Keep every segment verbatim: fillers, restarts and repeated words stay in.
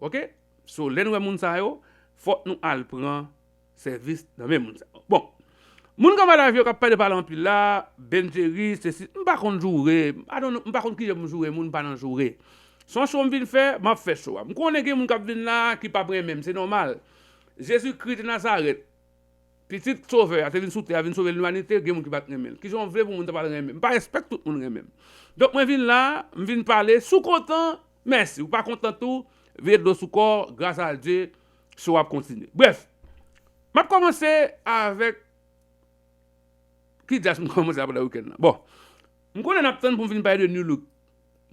Ok? So, lè n wè moun sa yo, fòk nou al pran sèvis nan men moun sa yo. Bon, moun k anba live yo k ap pale pale anpil la, Ben Jerry, sesi, m pa konn joure, I don't know, m pa konn kijan pou m joure moun, m pa nan joure. Se yon show m vin fè, m ap fè show a. M konnen gen moun k ap vin la ki p ap renmen m, se nòmal. Jezikri de Nazarèt, Pitit Sovè a te vin sou tè a, vin sove limanite, gen moun ki pa t renmen l. Kijan w vle pou moun ta pral renmen m? M pa espè tout moun renmen m. Donk, mwen vin la, m vin pale. Si w kontan, mèsi. Ou pa kontan tou, vire dlo sou kò w, gras a Dye, show ap kontinye. Brèf, m ap kòmanse avèk ki djaz m kòmanse la pandan wikenn nan. Bon, m konnen n ap tann pou m vin pale de Nu Look.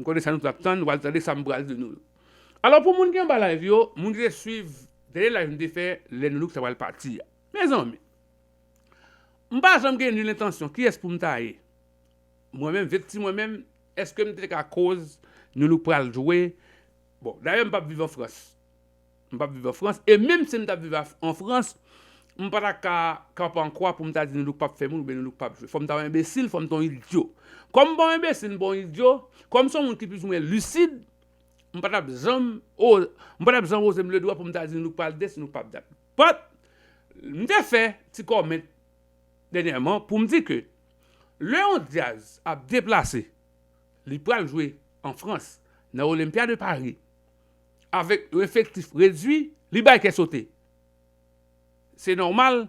M konnen sa nou t ap tann, nou pral tande sa m pral di de Nu Look. Alò, pou moun ki anba live yo, moun ki te swiv dènye live m te fè lè Nu Look ta pral pati a. Mezanmi, m pa janm gen ni lentansyon kiyès pou m ta ye. Mwen menm, vekti mwen menm, èske m te ka koz Nu Look pral jwe? Bon, dayè, m p ap viv an Frans. M p ap viv an Frans. E menm si m t ap viv af- an Frans, m pa ta ka kanpe an kwa pou m ta di Nu Look p ap fè moun oubyen Nu Look p ap jwe. Fò m ta yon enbesil, fò m ta yon idyo. Kòm m pa yon enbesil, m pa yon idyo, kòm m se yon moun ki plizoumwen lisid, m pa t ap janm o- m pa t ap janm oze m le dwa pou m ta di Nu Look pral des, Nu Look p ap dat. But, m te fè ti comment dènyèman pou m di ke lè yon djaz ap deplase, li pral jwe an Frans, nan Olympia de Paris, avèk yon efektif redui, li bay kè sote. Se nòmal,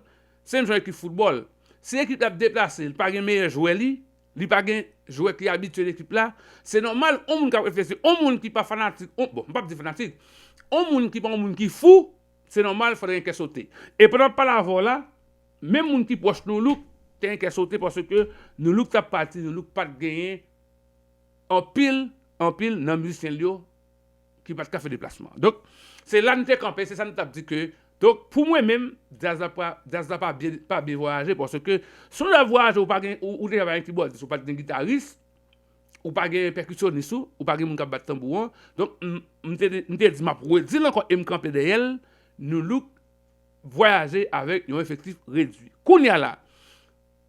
se menm jan ekip foutbòl. Si ekip la ap deplase, li pa gen meyè jwè li, li pa gen jwè ki abitye nan ekip la, se nòmal, yon moun k ap reflechi, yon moun ki pa fanatik, yon, bon, m p ap di fanatik, yon moun ki pa yon moun ki fou, se nòmal, fò l gen kè sote. E pandan m ap pale avè w la, menm moun ki pwòch Nu Look te gen kè sote paske Nu Look t ap pati, Nu Look pa t genyen anpil, anpil nan mizisyen l yo ki pa t ka fè deplasman. Donk, se la n te kanpe, se sa n t ap di ke, donk, pou mwen menm, djaz la pa, djaz la pa byen, pa byen vwayaje, paske si w t ap vwayaje, ou pa gen, ou, ou deja pa gen kibòdis, ou pa t gen gitaris, ou pa gen pèkisyonis ou, ou pa gen moun k ap bat tanbou an. Donk, m, m te, m te di, m ap redi l ankò e m kanpe dèyè l, Nu Look vwayaje avèk yon efektif redui. Kounye a la,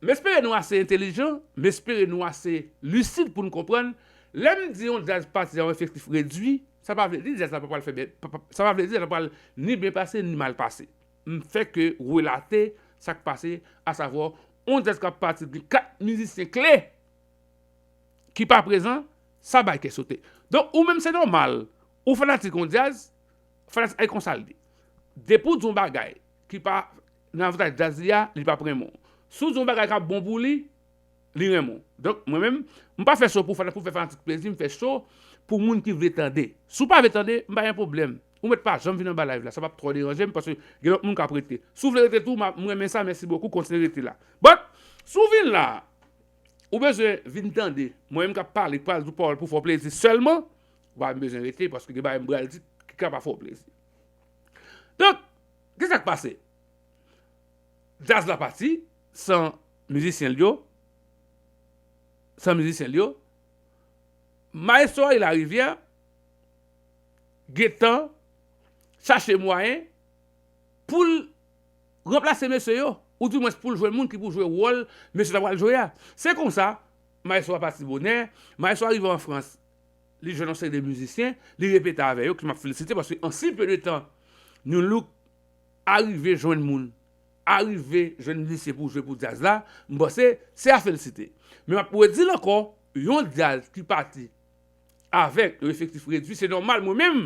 m espere nou ase entelijan, m espere nou ase lisid pou n konprann, lè m di yon djaz pati a yon efektif redui, sa pa vle di djaz la pa pral fè byen, pa, pa, sa pa vle di djaz la pral ni byen pase, ni mal pase. M fè ke relate sa k pase, asavwa, yon djaz k ap pati, gen kat mizisyen kle ki pa prezan, sa bay kè sote. Donk, ou menm se nòmal, ou fanatik yon djaz, fanatik ay konsa l ye. Depi w di yon bagay ki pa nan avantaj djaz li a, li p ap renmen w. Si w di yon bagay k ap bon pou li, li renmen w. Donk, mwen menm, m pa fè show pou fana-, pou fè fanatik plezi, m fè show pou moun ki vle tande. Si w pa vle tande, m pa gen pwoblèm. Ou mèt pa janm vin anba live la, sa p ap twò deranje m, paske gen lòt moun k ap rete. Si w vle rete tou, m ap, m renmen sa, mèsi bokou, kontinye rete la. But, si w vin la, ou bezwen vin tande mwen menm k ap pale, k pral di w pawòl pou fè w plezi sèlman, ou pa bezwen rete, paske gen bagay m pral di ki ka pa fè w plezi. Donk, ki sa k pase? Djaz la pati san mizisyen l yo, san mizisyen l yo. Maestro Harry Larivière gentan chache mwayen pou l ranplase mesye yo, oudimwens pou l jwenn moun ki pou jwe wòl mesye sa pral jwe a. Se konsa, maestro a pati bonè, maestro a rive an Frans, li jwenn yon seri de mizisyen, li repete avè yo, ke m ap felisite, paske an si peu de tan, Nu Look arive jwenn moun, arive jwenn mizisyen pou jwe pou djaz la, m panse se a felisite. Men m ap redi l ankò, yon djaz ki pati avèk yon efektif redui, se nòmal, mwen menm,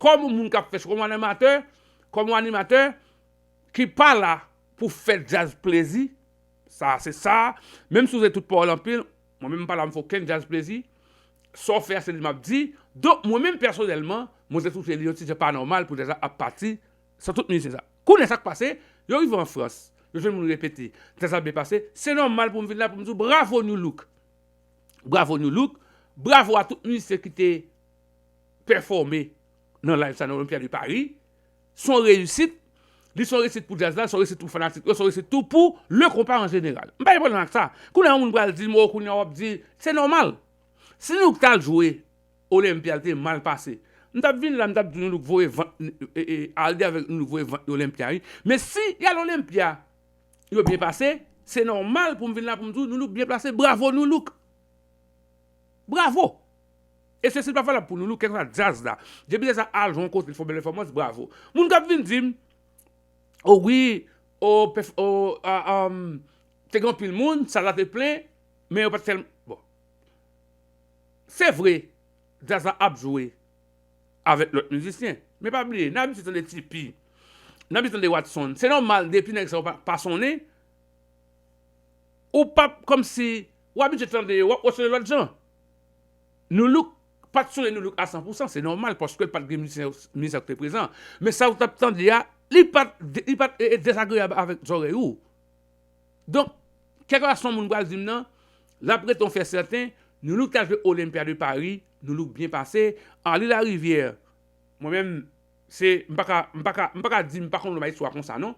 kòm yon moun k ap fè show, kòm yon animatè, kòm yon animatè ki pa la pou fè djaz plezi, sa se sa, menm si w se tout pawòl anpil, mwen menm m pa la m fè okenn djaz plezi, sa w fè a se li m ap di, donk mwen menm pèsonèlman, mwen te twouve li yon ti jan pa nòmal pou djaz la ap pati san tout mizisyen sa. Kounye a sa k pase, yo rive an Frans, yo jwenn moun repete, djaz la byen pase, se nòmal pou m vin la pou m di w bravo Nu Look. Bravo Nu Look, bravo a tout mizisyen ki te pèfòme nan live sa nan Olympia de Paris. Se yon reyisit, li se yon reyisit pou djaz la, se yon reyisit pou fanatik yo, se yon reyisit tou pou le konpa an jeneral. M pa gen pwoblèm ak sa. Kounye a yon moun pral di m, o, kounye a w ap di, se nòmal. Si Nou Look t al jwe Olympia, l te mal pase, m t ap vin la, m t ap di Nou Look voye vant, e, e, Alde avèk Nou Look voye vant yo Olympia, wi. Men si y al Olympia, yo byen pase, se nòmal pou m vin la pou m di w, Nou Look byen plase, bravo Nou Look. Bravo. E sesi pa valab pou nou, nou kèk sa djaz la. Depi djaz la al jwe yon kote, l fè yon bèl pèfòmans, bravo. Moun k ap vin di m, o wi, o, pèf- o, a, um, te gen anpil moun, sal la te plen, men yo pa t tèlman. Bon. Se vre, djaz la ap jwe avèk lòt mizisyen. Men pa bliye, n abitye tande Tipi, n abitye tande Watson. Se nòmal, depi nèg sa yo pa, pa sonnen, ou p ap kòmsi, w abitye tande yo, w ap wè sonnen lòt jan. Nou Look pa t sonnen Nou Look a san pou san, se nòmal, paske l pa t gen mizisyen, mizisyen ki te prezan. Men sa w t ap tande a, li pa t, li pa t, e, e, dezagreab avèk zòrèy ou. Donk, kèlkeswa sa moun pral di m nan, l ap rete yon fè sèten, Nou Look t al jwe Olympia de Paris, Nou Look byen pase, Arly Larivière, mwen menm, se, m pa ka, m pa ka, m pa ka di m pa konn maestro a konsa, non.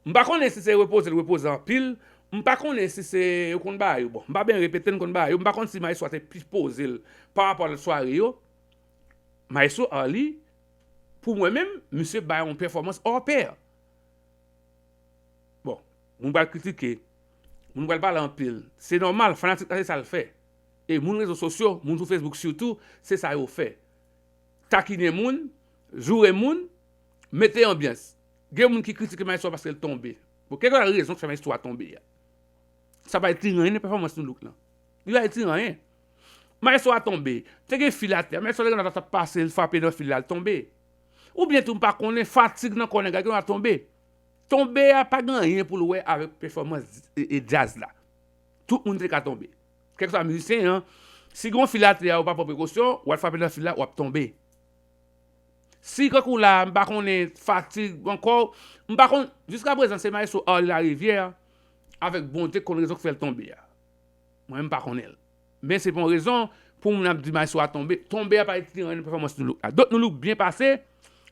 M pa konnen si se repoze l repoze anpil, m pa konnen si se, yo konn bagay yo, bon, m pa byen repete n konn bagay yo, m pa konn si maestro a te pi poze l pa rapò a lòt sware yo. Maestro Arly, pou mwen menm, misye bay yon pèfòmans hors pair. Bon, moun pral kritike, moun pral pale anpil. Se nòmal, fanatik la se sa l fè. E moun rezo sosyo, moun sou Facebook sitou, se sa yo fè. Takinen moun, joure moun, mete anbyans. Gen moun ki kritike maestro a paske l tonbe. Bon, kèlkeswa rezon ki fè maestro a tonbe a, sa pa retire anyen nan pèfòmans Nou Look lan. Li pa retire anyen. Maestro a tonbe. Te gen fil atè. Maestro a te gen dwa t ap pase, l frape nan fil la, l tonbe. Oubyen tou, m pa konnen, fatig nan kò nèg la, gen dwa tonbe. Tonbe a pa gen anyen pou l wè avèk pèfòmans, e, e, djaz la. Tout moun te ka tonbe. Kèlkeswa mizisyen an, si gen yon fil atè a, ou pa pran prekosyon, w al frape nan fil la, w ap tonbe. Si kankou la, m pa konnen, fatig ankò, m pa konn, jiska prezan se maestro Arly Larivière avèk Bonte k konn rezon k fè l tonbe a. Mwen, m pa konnen l. Men se pa yon rezon pou moun ap di maestro a tonbe. Tonbe a pa retire anyen nan pèfòmans Nou Look la. Donk, Nou Look byen pase.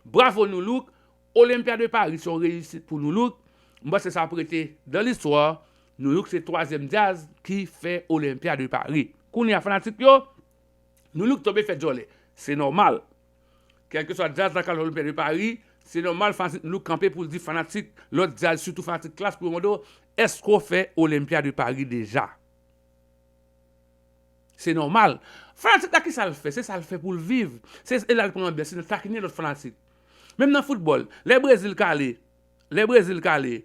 Bravo Nou Look. Olympia de Paris se yon reyisit pou Nou Look. M panse sa ap rete dans l'histoire. Nou Look se twazyèm djaz ki fè Olympia de Paris. Kounye a, fanatik yo, Nou Look tonbe fè djòlè. Se nòmal. Kèlkeswa djaz la k al Olympia de Paris, se nòmal fanatik Nou Look kanpe pou l di fanatik lòt djaz, sitou fanatik Klass, pou yo mande w, èske w fè Olympia de Paris deja? Se nòmal. Fanatik la, ki sa l fè? Se sa l fè pou l viv. Se, e la l pran anbyans, se nan takinen lòt fanatik. Menm nan foutbòl, lè Brezil kale, lè Brezil kale,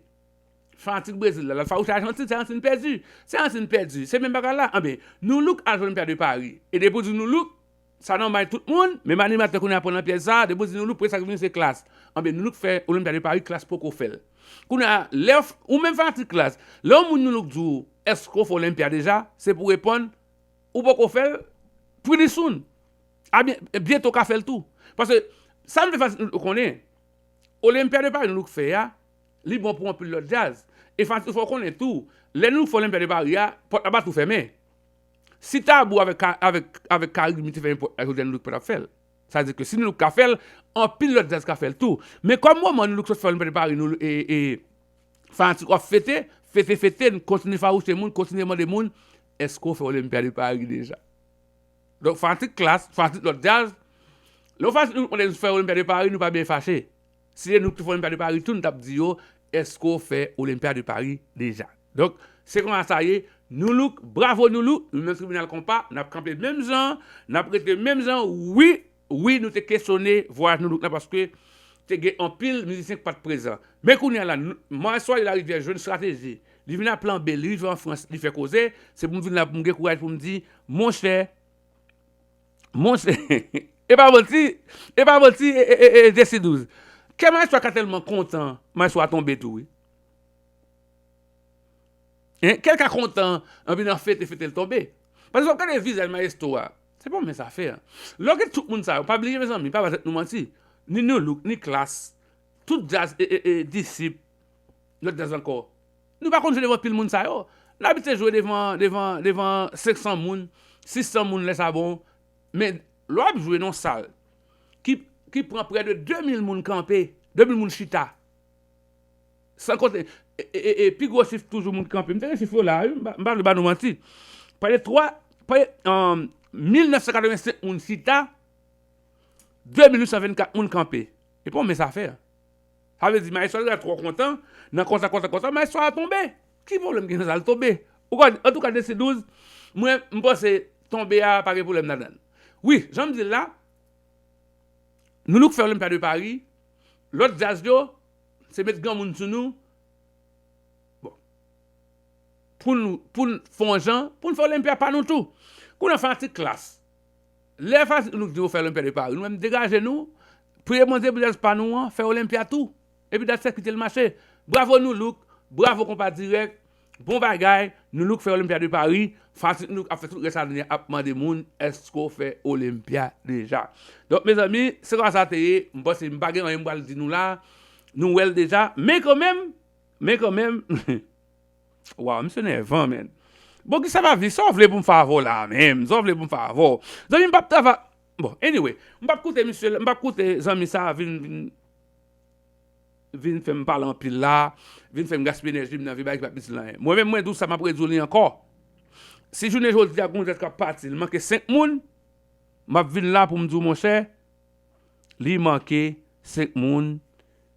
fanatik Brezil la, l al fawouche Ajantin, se Ajantin pèdi. Se Ajantin pèdi. Se menm bagay la. Anben, Nou Look al jwe Olympia de Paris. E depi w di Nou Look, sa nòmal tout moun, menm animatè kounye a pran nan pyèj sa, depi w di Nou Look, premye sa k vini se Klass. Anben, Nou Look fè Olympia de Paris, Klass poko fè l. Kounye a, lè w f-, ou menm fanatik Klass, lè yon moun Nou Look di w, èske w fè Olympia deja? Se pou w reponn, ou poko fè l, pretty soon. A byen, byento w ka fè l tou. Paske, sa m vle fanatik Nou Look konnen, Olympia de Paris Nou Look fè a, li bon pou anpil lòt djaz. E fanatik Nou Look fò konnen tou, lè Nou Look fè Olympia de Paris a, pòt la pa tou fèmen. Si Tabou avèk, Ka- avèk, avèk Carimi te fè nenpòt la, jodi a Nou Look pa t ap fè l. Sa vle di ke si Nou Look ka fè l, anpil lòt djaz ka fè l tou. Men kòm moman Nou Look sot fè Olympia de Paris, nou, e, e, fanatik w ap fete, fete, fete, n kontinye fawouche moun, kontinye mande moun, èske w fè Olympia de Paris deja? Donk, fanatik Klass, fanatik lòt djaz, lè yon fanatik Nou Look mande nou fè Olympia de Paris, nou pa byen fache. Si se Nou Look te fè Olympia de Paris tou, nou t ap di yo, èske w fè Olympia de Paris deja? Donk, se konsa sa ye. Nou Look, bravo Nou Look, nou menm tribinal konpa, n ap kanpe menm jan, n ap rete menm jan. Wi, wi, nou te kesyone vwayaj Nou Look la paske te gen anpil mizisyen ki pa t prezan. Men kounye a la, nou- Maestro Arly Larivière jwenn estrateji. Li vin a plan B, li rive an Frans, li fè koze. Se pou m vin la, pou m gen kouraj, pou m di, monchè, monchè, e pa manti, e pa manti, e, e, e, e, Jesse douz. Kè maestro a ka tèlman kontan, maestro a tonbe tou, wi. Hein? Kè l ka kontan, anpi nan fete, fete l tonbe. Paske w ap gade vizaj maestro a, se pa yon mens afè. Lè w gen tout moun sa yo, pa bliye, mezanmi, pa ba tèt nou manti. Ni Nou Look, ni Klass, tout djaz, e, e, e, Disip, lòt djaz ankò. Nou pa konn jwe devan pil moun sa yo. N abitye jwe devan, devan, devan senk san moun, sis san moun lè sa bon. Men lè w ap jwe nan sal ki, ki pran prè de de mil moun kanpe, de mil moun chita. San konte, e, e, e, e, pi gwo chif toujou moun kanpe. M te gen chif yo la, wi, m pa, m pa vle ba nou manti. Prè de twa, prè de, um, mil nèf san katrevensenk moun chita, de mil uit san vennkat moun kanpe. E pa yon mens afè. Sa vle di, maestro a twò kontan, nan kontan, kontan, kontan, maestro a tonbe. Ki pwoblèm gen nan sa, l tonbe? Ou konn, antouka, Jesse douz, mwen, m panse tonbe a pa gen pwoblèm ladan l. Wi, jan m di l la, Nou Look fè Olympia de Paris, lòt djaz yo, se met granmoun sou nou. Bon. Pou n, pou n fè yon jan, pou n fè Olympia pa nou tou. Kounye a fanatik Klass. Lè fanatik Nou Look di yo fè Olympia de Paris, nou menm degaje nou, priye Bondye pou djaz pa nou an, fè Olympia tou. Epi dat sa kite l mache. Bravo Nou Look, bravo Konpa Dirèk, bon bagay, Nou Look fè Olympia de Paris, fanatik Nou Look ap fè tout rès ane ap mande moun, èske w fè Olympia deja? Donk, mezanmi, se konsa sa te ye, m panse m pa gen anyen m pral di nou la, nou wè l deja, men kanmenm, men kanmenm, waw, misye nèvan, man. Bon, ki sa pa vi, sa w vle pou m fè avè w la, menm, sa w vle pou m fè avè w? Zanmi, m p ap travay, bon, anyway, m p ap koute misye, m p ap koute zanmi sa vin, vin, vin fè m pale anpil la, vin fè m gaspiye enèji m nan vye bagay ki p ap itil anyen. Mwen menm, mwen di w sa, m ap redi w li ankò. Si jounen jodi a gon djaz k ap pati, li manke senk moun, m ap vin la pou m di w, monchè, li manke senk moun,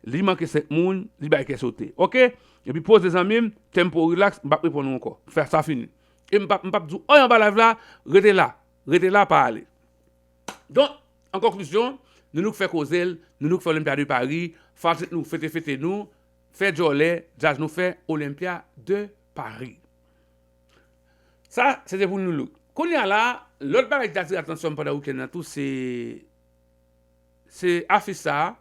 li manke senk moun, li bay kè sote. Oke? Epi poze zanmi m, tempo relax, m p ap reponn ou ankò. Fè sa fini. E m p ap, m p ap di w anyen anba live la, rete la. Rete la, pa ale. Donk, an konklizyon, Nou Look fè koze l, Nou Look fè Olympia de Paris, fanatik nou fete fete nou, fè djòlè, djaz nou fè Olympia de Paris. Sa, se te pou Nou Look. Kounye a la, lòt bagay ki te atire atansyon m pandan wikenn nan tou, se, se afich sa a.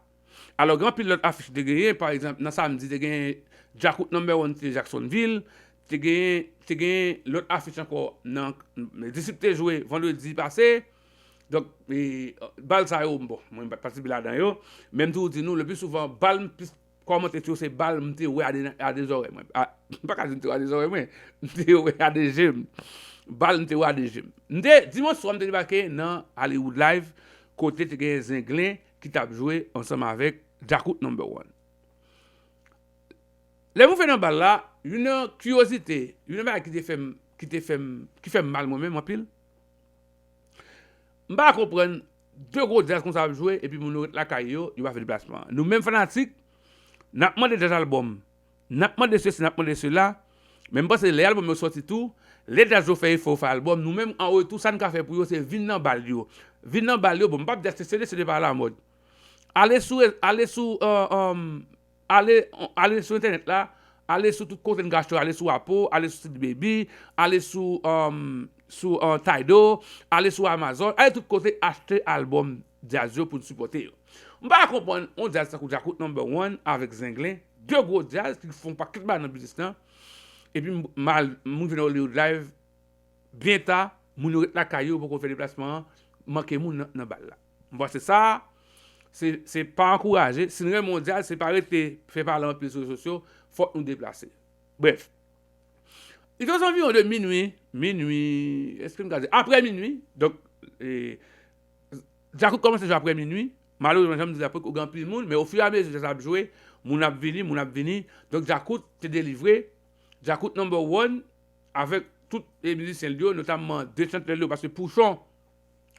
Alò, gen anpil lòt afich ki te genyen, pa egzanp, nan samdi, te genyen Djakout Number One te Jacksonville, te genyen, te genyen lòt afich ankò nan Disip te jwe vandredi pase. Donk, e, bal sa yo, bon, mwen m pa t patisipe ladan yo, men m toujou di nou, le pli souvan, bal m plis kòmante sou yo, se bal m te wè a de, a de zòrèy mwen. A, m pa ka di m te wè a de zòrèy mwen, m te wè a de je m. Bal m te wè a de je m. M te, dimanch swa, m te debake nan Hollywood Live, kote te gen Zenglen ki t ap jwe ansanm avèk Djakout Number One. Lè m rive nan bal la, youn nan kiryozite, youn nan bagay ki te fè m, ki te fè m, ki fè m mal mwen menm anpil, m pa konprann de gwo djaz konsa ap jwe, epi moun yo ret lakay yo, yo pa fè deplasman an. Nou menm fanatik, n ap mande djaz albòm, n ap mande sesi, n ap mande sela, men m panse lè albòm yo sòti tou, lè djaz yo fè efò yo fè albòm, nou menm an retou, sa n ka fè pou yo, se vin nan bal yo. Vin nan bal yo, bon, m p ap di se sede, sede pa lamòd. Ale sou, ale sou, euh, euh, ale, ale sou entènèt la, ale sou tout kote n ka achte yo, ale sou Apple, ale sou Sweet Baby, ale sou, um, sou, uh, Tidal, ale sou Amazon, ale tout kote achte albòm djaz yo pou n sipòte yo. M pa konprann yon djaz tankou Djakout Number One avèk Zenglen, de gwo djaz ki fè yon pakèt bagay nan biznis lan, epi m, mal, moun vin nan Hollywood Live, byen ta, moun yo ret lakay yo, poko fè deplasman an, manke moun nan, nan bal la. M panse sa, se, se pa ankouraje. Si n renmen yon djaz, se pa rete fè pale anpil sou rezo sosyo, fòk nou deplase. Brèf. Li te anviwon de minui, minui, èske m ka di? Apre minui. Donk, e, Djakout kòmanse jwe apre minui. Malerezman, jan m di la, poko gen anpil moun, men ofiramizi djaz ap jwe, moun ap vini, moun ap vini. Donk, Djakout te delivre. Djakout Number One, avèk tout, e, mizisyen l yo, notamman de chantè l yo, paske Pouchon,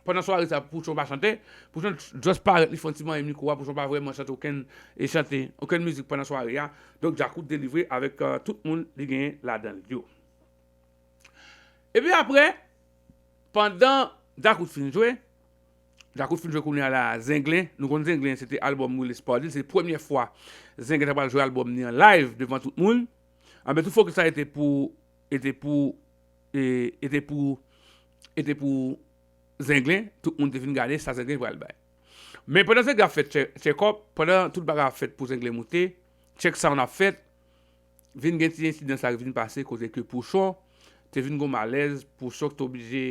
pandan sware sa, Pouchon pa chante. Pouchon just parèt, li fè yon ti manyen mikwo a, Pouchon pa vrèman chante okenn, e, chante, okenn mizik pandan sware a. Donk, Djakout delivre avèk, euh, tout moun li genyen ladan l yo. Epi apre, pandan Djakout fin jwe, Djakout fin jwe kounye a la, Zenglen, nou konn Zenglen, se te albòm Willis Pardin, se premyè fwa Zenglen ta pral jwe albòm ni an live devan tout moun. Anben, tout fokis sa e te pou, e te pou, e, e te pou, e te pou Zenglen, tout moun te vin gade sa Zenglen pral bay. Men pandan Zenglen ap fè tchè-, tchèkòp, pandan tout bagay ap fèt pou Zenglen moute, tchèk sound ap fèt, vin gen ti ensidan sa ki vin pase kote ke Pouchon te vin gon malèz, Pouchon te oblije,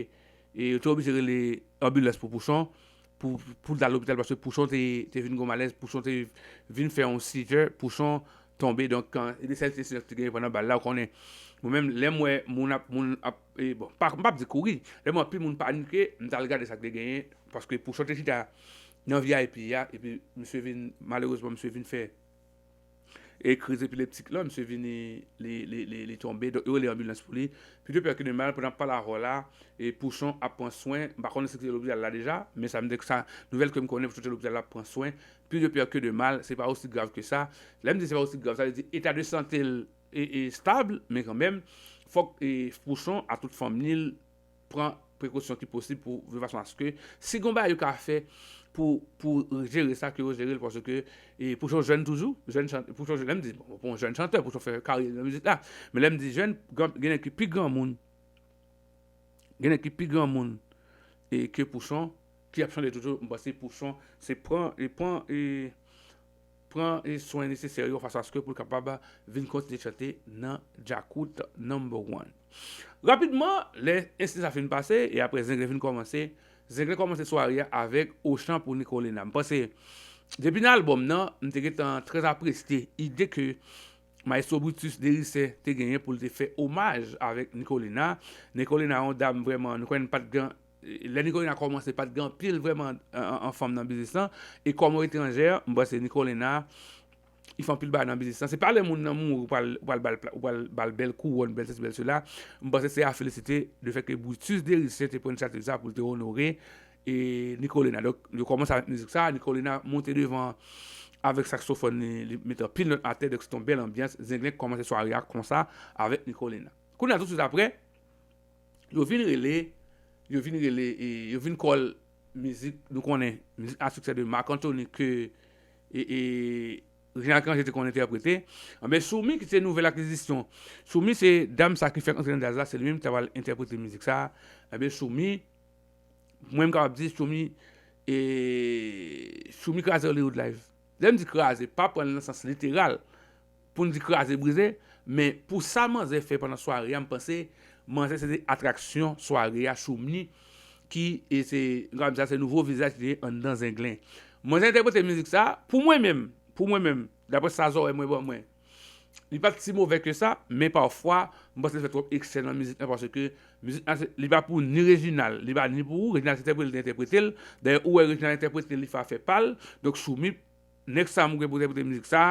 e yo te oblije rele anbilans pou Pouchon, pou, pou l al lopital paske Pouchon te, te vin gon malèz, Pouchon te vin fè yon seizure, Pouchon tonbe, donk, kan, e de sèl ti ensidan ki te genyen pandan bal la, ou konnen, mwen menm, lè m wè moun ap, moun ap, e bon, pa, m p ap di kouri, lè m wè anpil moun panike, m t al gade sa ki te genyen, paske Pouchon te chita nan V I P a, epi misye vin, malerezman, misye vin fè e kriz epileptik lan, misye vini, li, li, li, li tonbe, donk yo rele anbilans pou li. Plus de peur que de mal, pandan m ap pale avè w la, e Pouchon ap pran swen, m pa konnen si l kite lopital la deja, men sa m te, sa, nouvèl ke m konnen, Pouchon te lopital la ap pran swen, plus de peur que de mal, se pa osi grav ke sa. Lè m di se pa osi grav, sa vle di eta de sante l e, e stab, men kanmenm, fòk, e, Pouchon a tout fanmi l pran prekosyon ki posib pou, de fason aske si gon bagay yo ka fè pou, pou jere sa, ke yo jere l, paske e, Pouchon jèn toujou, jèn chantè, Pouchon jèn, lè m di, bon, pou yon jèn chantè, Pouchon fè karyè nan mizik la, men lè m di jèn, gen nèg ki pi granmoun, gen nèg ki pi granmoun e, ke Pouchon, ki ap chante toujou, m panse Pouchon se pran, e pran, e pran e swen nesesè yo fason aske pou l kapab vin kontinye chante nan Djakout number one. Rapidman, lè ensiden sa fin pase, e apre Zenglen fin kòmanse, Zenglen kòmanse sware a avèk Ochan pou Nicolena. M panse, depi nan albòm nan, m te gentan trè apresye ide ke Maestro Brutus Derisset te genyen pou l te fè omaj avèk Nicolena. Nicolena yon dam vrèman, nou konnen pa t gen, lè Nicolena kòmanse, pa t gen anpil vrèman an, an, an fanm nan biznis lan. E kòm yon etranjè, m panse Nicolena, li fè anpil bagay nan biznis lan. Se pa lè moun nan mouri, ou pral, ou pral, bal, ou pral bal bèl kouwòn, bèl sesi, bèl sela. M panse se a felisite, le fèt ke Brutus Derisset te pran inisyativ sa pou l te onore e, Nicolena. Donk, yo kòmanse avèk mizik sa, Nicolena monte devan avèk saksofòn li, li mete anpil nòt atè, donk se te yon bèl anbyans. Zenglen kòmanse sware a konsa avèk Nicolena. Kounye a, toutswit apre, yo vin rele, yo vin rele, e, yo vin call mizik, nou konnen, mizik a siksè de Marc Anthony ke, e, e, Reginald Cangé te konn entèprete. Anben, Choumi ki se nouvèl akizisyon. Choumi se dam sa ki fèk antre nan djaz la, se li menm ki ta pral entèprete mizik sa. Anben, Choumi, mwen m kapab di Choumi, e, Choumi kraze Hollywood Live. Lè m di kraze, pa pran l nan sans literal pou n di kraze brize, men pou sa manzè fè pandan sware a, m panse manzè se te atraksyon sware a, Choumi, ki, e se, m kapab di sa, se nouvo vizaj ki te anndan Zenglen. Manzè entèprete mizik sa, pou mwen menm, pou mwen menm, daprè sa zòrèy mwen ban mwen, li pa t si movè ke sa, men pafwa, m panse l fè twòp eksè nan mizik lan, paske mizik lan, se, li pa pou ni Reginald, li pa ni pou ou, Reginald se entèprete l, li te entèprete l. Dayè, ou wè Reginald entèprete l, li fè afè pa l. Donk, Choumi, next time ou gen pou entèprete mizik sa,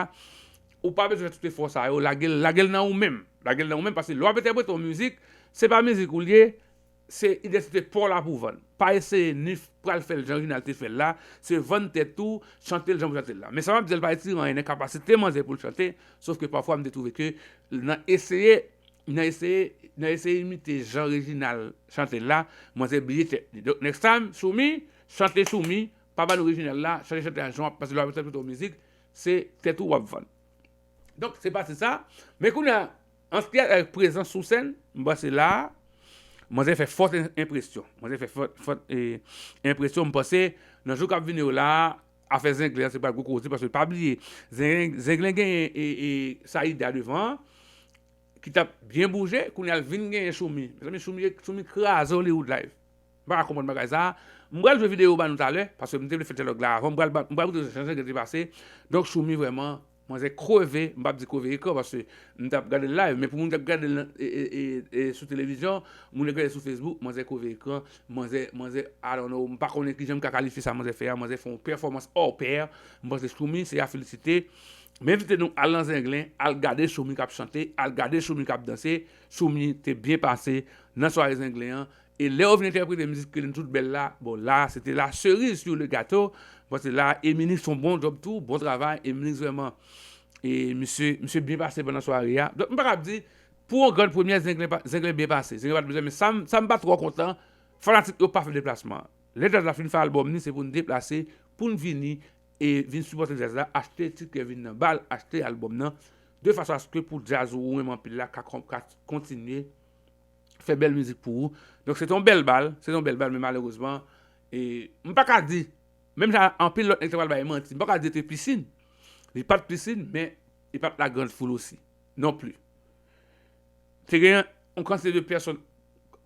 ou pa bezwen fè tout efò sa yo, lage l, lage l nan ou menm. Lage l nan ou menm, paske lè w ap entèprete yon mizik, se pa mizik ou l ye, se idantite pa w la pou vann. Pa eseye ni pral fè l jan Reginald te fè l la, se vann tèt ou, chante l jan pou chante l la. Men sa m ap di a, l pa retire anyen nan kapasite manzè pou l chante, sof ke pafwa m te twouve ke nan eseye, nan eseye, nan eseye imite jan Reginald chante l la, manzè bliye tèt li. Donk, next time, Choumi, chante Choumi, pa ba nou Reginald la, chante chante a jan w ap, paske lè w ap entèprete yon mizik, se tèt ou w ap vann. Donk, se pati sa. Men kounye a, an ce qui a trait avèk prezans sou sèn, m panse la a, manzè fè fòt en-, enpresyon. Manzè fè fòt, fòt, e, enpresyon. M panse, nan jou k ap vini yo la a, afè Zenglen an, se pral gwo koze, paske pa bliye, Zenglen, Zenglen genyen, e, e, Saïda devan an, ki t ap byen bouje, kounye a l vin genyen Choumi. Mezanmi, Choumi, Choumi kraze Hollywood Live. M pa ka konprann bagay sa a. M pral jwe videyo ba nou talè, paske m te vle fè dyalòg la avan. M pral ba, m pral montre jan Zenglen te pase. Donk, Choumi vrèman, manzè kreve, m p ap di kreve ekran, paske m t ap gade l live, men pou moun k ap gade l nan, e, e, e, e, sou televizyon, moun k ap gade l sou Facebook, manzè kreve ekran, manzè, manzè, I don't know, m pa konnen kijan m ka kalifye sa manzè fè a, manzè fè yon pèfòmans hors pair, m panse Choumi se a felisite. M envite nou al nan Zenglen, al gade Choumi k ap chante, al gade Choumi k ap danse. Choumi te byen pase nan sware Zenglen an. E lè yo vin entèprete mizik Killing Tout Bèl la, bon, la, se te la cerise sur le gâteau. Bon, se la, Eminix fè yon bon djòb tou, bon travay, Eminix vrèman. E misye, misye byen pase pandan sware a. Donk, m pa kab di, pou yon grann premyè, Zenglen pa, Zenglen byen pase. Zenglen pa t bezwen, men sa m, sa m pa twò kontan, fanatik yo pa fè deplasman an. Lè djaz la fin fè albòm li, se pou n deplase, pou n vini, e vin sipòte djaz la, achte tikè vin nan bal, achte albòm nan, de fason aske pou djaz ou renmen anpil la ka, ka kontinye fè bèl mizik pou ou. Donk, se te yon bèl bal, se te yon bèl bal, men malerezman, e m pa ka di, menm jan anpil lòt nèg te pral bay manti, m pa ka di te pisin. Li pa t pisin, men li pa t la grande foule osi, non pli. Te gen yon kantite de pèsòn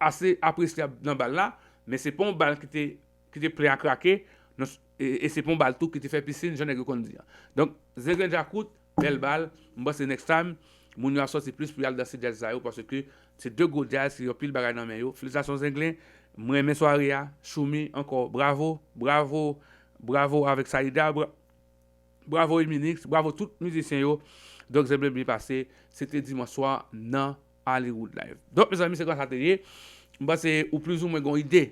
ase apresyab nan bal la, men se pa yon bal ki te, ki te plen a krake, non, e, e se pa yon bal tou ki te fè pisin, jan nèg yo konn di an. Donk, Zenglen Djakout, bèl bal, m panse next time, moun yo ap sòti plis pou y al danse djaz sa yo, paske se de gwo djaz ki gen anpil bagay nan men yo. Felisitasyon Zenglen, m renmen sware a, Choumi ankò, bravo, bravo, bravo avèk Saïda, bra-, bravo Eminix, bravo tout mizisyen yo. Donk, Zenglen byen pase, se te dimanch swa nan Hollywood Live. Donk, mezanmi, se konsa te ye. M panse ou plizoumwen gen yon ide.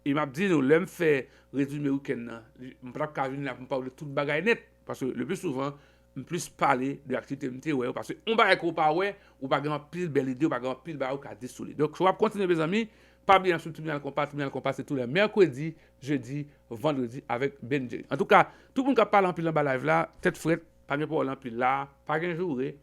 E m ap di nou, lè m fè rezime wikenn nan, m pa t ap ka vin la pou m pale tout bagay nèt. Paske le pli souvan, m plis pale de aktivite m te wè yo. Paske yon bagay ke w pa wè, ou pa gen anpil bèl ide, ou pa gen anpil bagay ou ka di sou li. Donk, show ap kontinye, mezanmi. Pa bliye n ap swiv Tribinal Konpa. Tribinal Konpa se tou lè mèkredi, jedi, vandredi avèk Ben Jerry. Antouka, tout moun k ap pale anpil anba live la, tèt frèt, pa gen pawòl anpil la, pa gen joure,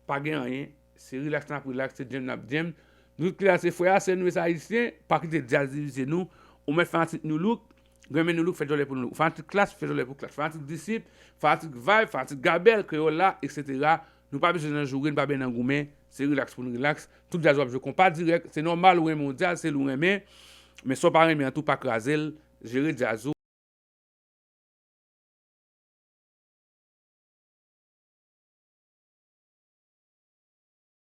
pa gen anyen. Se rilaks n ap rilaks, se djèm n ap djèm. Nou tout ki la se frè a, sè nou, e se ayisyen, pa kite djaz divize nou. Ou mèt fanatik New Look, renmen New Look, fè djòlè pou New Look. Fanatik Klass, fè djòlè pou Klass. Fanatik Disip, fanatik Vibe, fanatik Gabèl, Kreyòl la, etsetera. Nou pa bezwen nan joure, nou pa bezwen nan goumen. Se rilaks pou n rilaks. Tout djaz w ap jwe konpa dirèk. Se nòmal ou renmen yon djaz, se li w renmen. Men sa w pa renmen an tou, pa kraze l. Jere djaz ou.